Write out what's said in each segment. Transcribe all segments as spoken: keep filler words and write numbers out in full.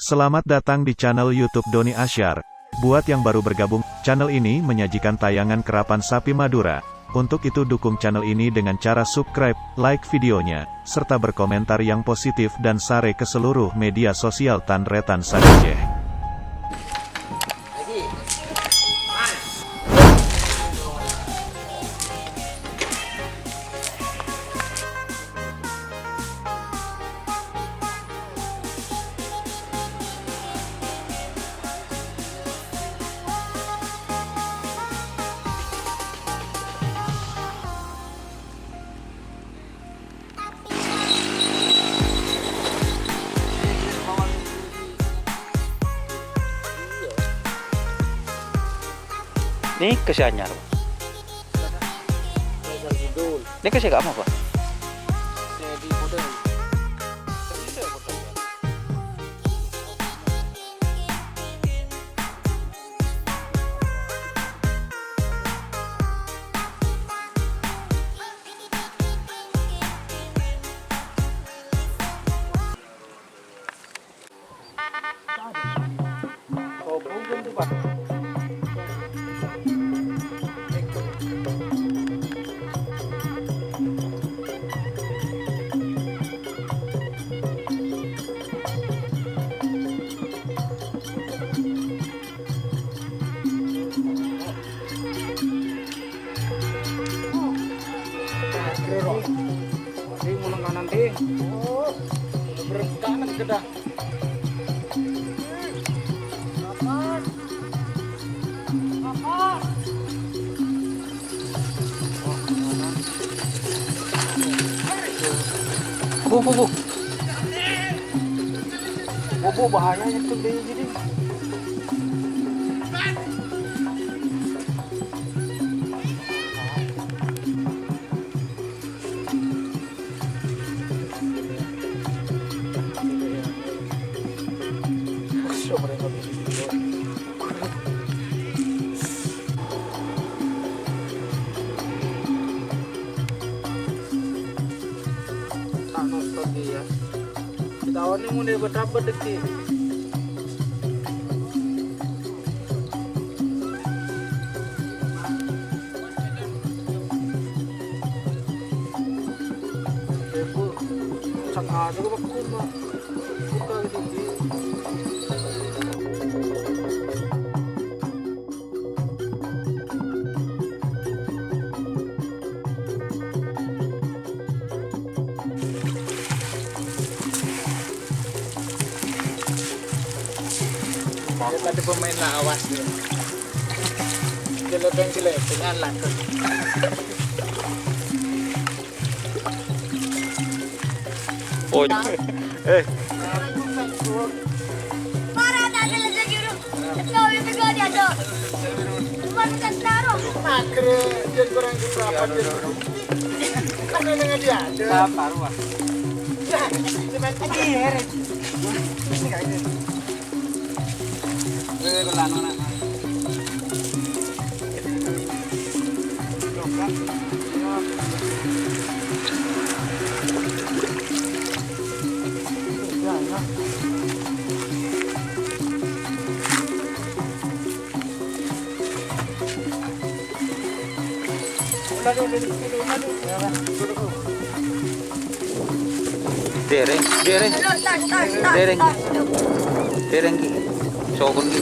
Selamat datang di channel YouTube Doni Asyar. Buat yang baru bergabung, channel ini menyajikan tayangan kerapan sapi Madura. Untuk itu dukung channel ini dengan cara subscribe, like videonya, serta berkomentar yang positif dan share ke seluruh media sosial tan-tarètan sadhâjâ. Nèka sè anyar, Pak. Nèka sè ka'emma, Pak. Ding, ulang kanan, Ding. Oh, berkanan ke dah. Bu, bu, bu. Bu, bu, bahaya itu, Ding, jadi. Ta' nostalgia. Sataon nè mon è bâdâ-bâdâ ghi'. Ibu, sengaja kok aku mah. Buka gitu. Daripada pemain lawas nih. Jelek-jelek, dengan laku. Oh. Eh. Dèrèng, dèrèng. Dèrèng. Dèrèng ghi. Sokon ghi.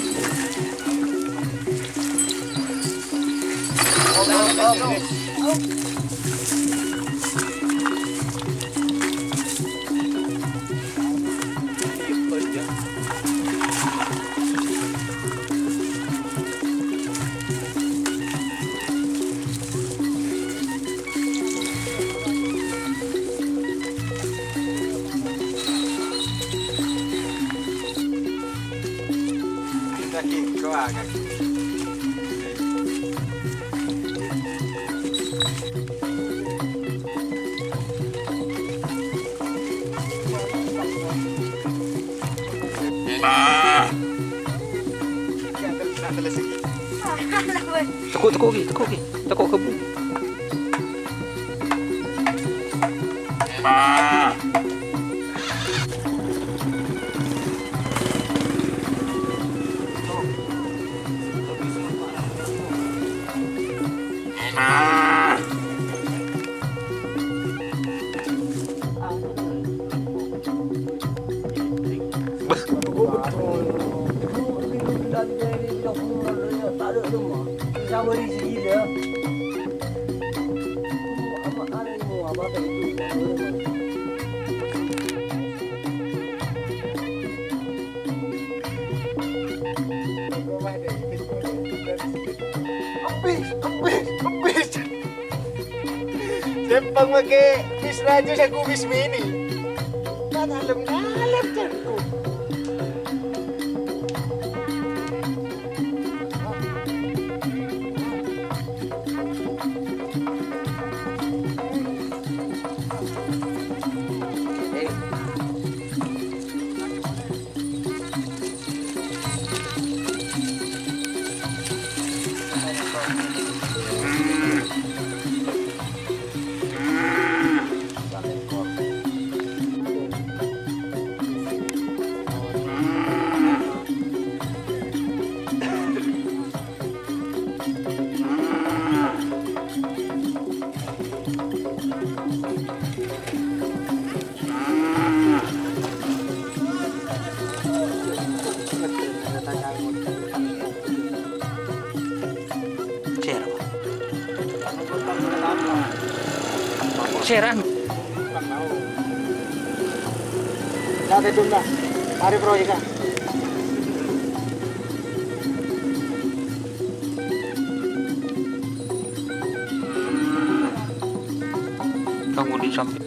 Teko', teko' ghi, teko' ghi. Teko' ka bu. Kempes, kempes, kempes. Sèmpang makè bis raju saku bis mini. Ka dalem-dalem, ca'ku. Sèra. Sèra. Dah, itu dah. Mari, Bro, ya, Kak. Kamu di samping.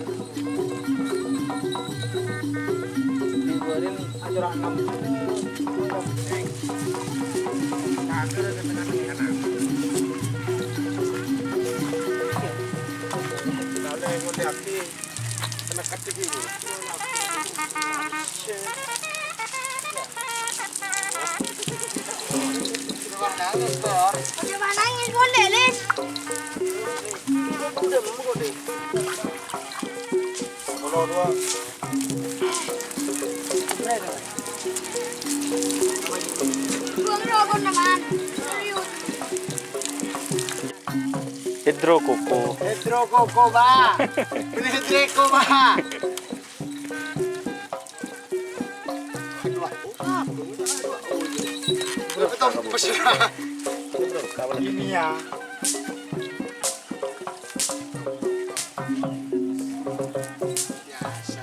Bagaimana nangis, Bor? Bagaimana nangis, Bor, Lelin? Buang rokok, teman. Serius. Hidro koko. Hidro koko, Pak. Beli hidro koko, Pak. Aduh, aku apa? Ini ya. Biasa.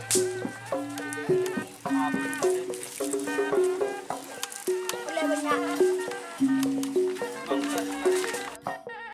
Boleh banyak.